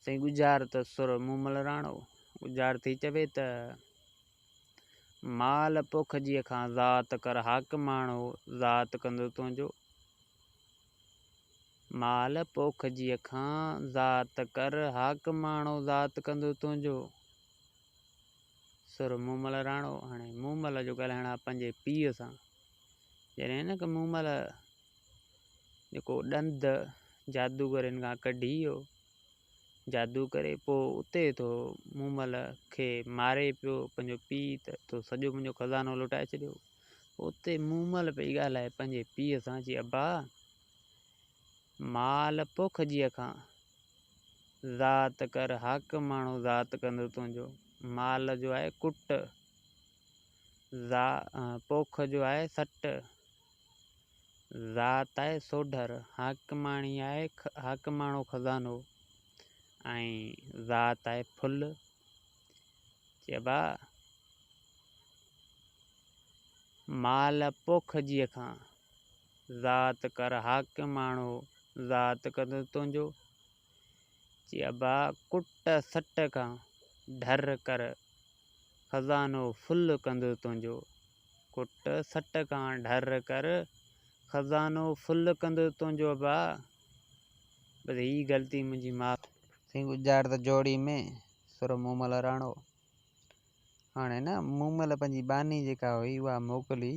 سائين ڳجهار ته سر مومل راڻو ڳجهار ٿي چوي ته مال پوکجيء کان ذات ڪر حاڪماڻو ذات ڪندو تنهنجو. مال پوکجيء کان ذات ڪر حاڪماڻو ذات ڪندو تنهنجو. سر مومل راڻو هاڻي مومل جو ڳالهائڻ آ پنهنجي پيء سان. جڏهن نه ڪه مومل جيڪو ڏند جادوگرن کان ڪڍي ويو جادو ڪري پوء اتي ٿو مومل کي ماري پيو پنهنجو پيء ته تو سڄو منهنجو خزانو لٽائي ڇڏيو. اتي مومل پئي ڳالهائي پنهنجي پيء سان چي ابا مال پوکجيء کان ذات ڪر حاڪماڻو ذات ڪندو تنهنجو. مال جو آهي ڪٽ، پوک جو آهي سٽ، ذات آهي سوڍر، حاڪماڻي آهي حاڪماڻو خزانو ۽ ذات آهي ڦل. چي ابا مال پوکجيء کان ذات ڪر حاڪماڻو ذات ڪندو تنهنجو. چي ابا ڪٽ سٽ کان ڍر ڪر خزانو ڦل ڪندو تنهنجو. ڪٽ سٽ کان ڍر ڪر خزانو ڦل ڪندو تنهنجو ابا. بس هي غلطي منهنجي معاف. سائين ڳجهار ته جوڙي ۾ سر مومل راڻو. هاڻي نه مومل پنهنجي ٻانهي جيڪا هئي اها موڪلي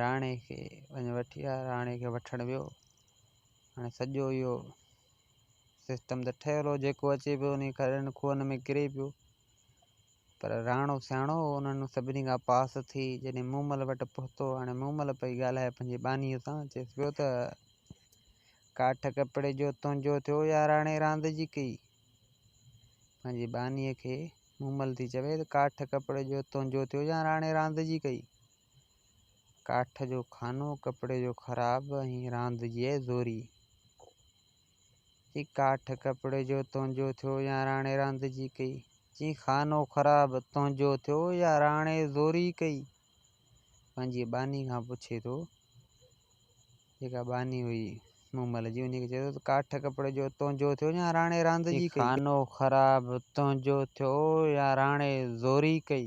راڻي کي وڃ وٺي آ. راڻي کي وٺڻ ويو. هاڻي سڄو اهو سسٽم ته ٺهيل هو جيڪو اچي پيو انهي کڏن کوهن ۾ ڪري پيو. پر راڻو سياڻو هو انهن سڀني کان پاس ٿي جڏهن مومل وٽ پهتو. هاڻي مومل پئي ڳالهائي پنهنجي ٻانهيء سان چيس پيو ته ڪاٺ ڪپڙي جو تنهنجو ٿيو يا راڻي راند جي ڪئي؟ پنهنجي ٻانهيء کي مومل ٿي چوي ته ڪاٺ ڪپڙي جو تنهنجو ٿيو يا راڻي راند جي ڪئي؟ ڪاٺ جو خانو ڪپڙي جو خراب ۽ راند جي آهي زوري. چي ڪاٺ ڪپڙي جو تنهنجو ٿيو يا راڻي راند جي ڪئي؟ چي خانو خراب تنهنجو ٿيو يا راڻي زوري ڪئي؟ پنهنجي ٻانهي کان پڇي ٿو. جيڪا ٻانهي هئي مومل جي انهي کي چئي ٿو ته ڪاٺ ڪپڙي جو تنهنجو ٿيو يا راڻي راند جي ڪئي؟ خانو خراب تنهنجو ٿيو يا راڻي زوري ڪئي؟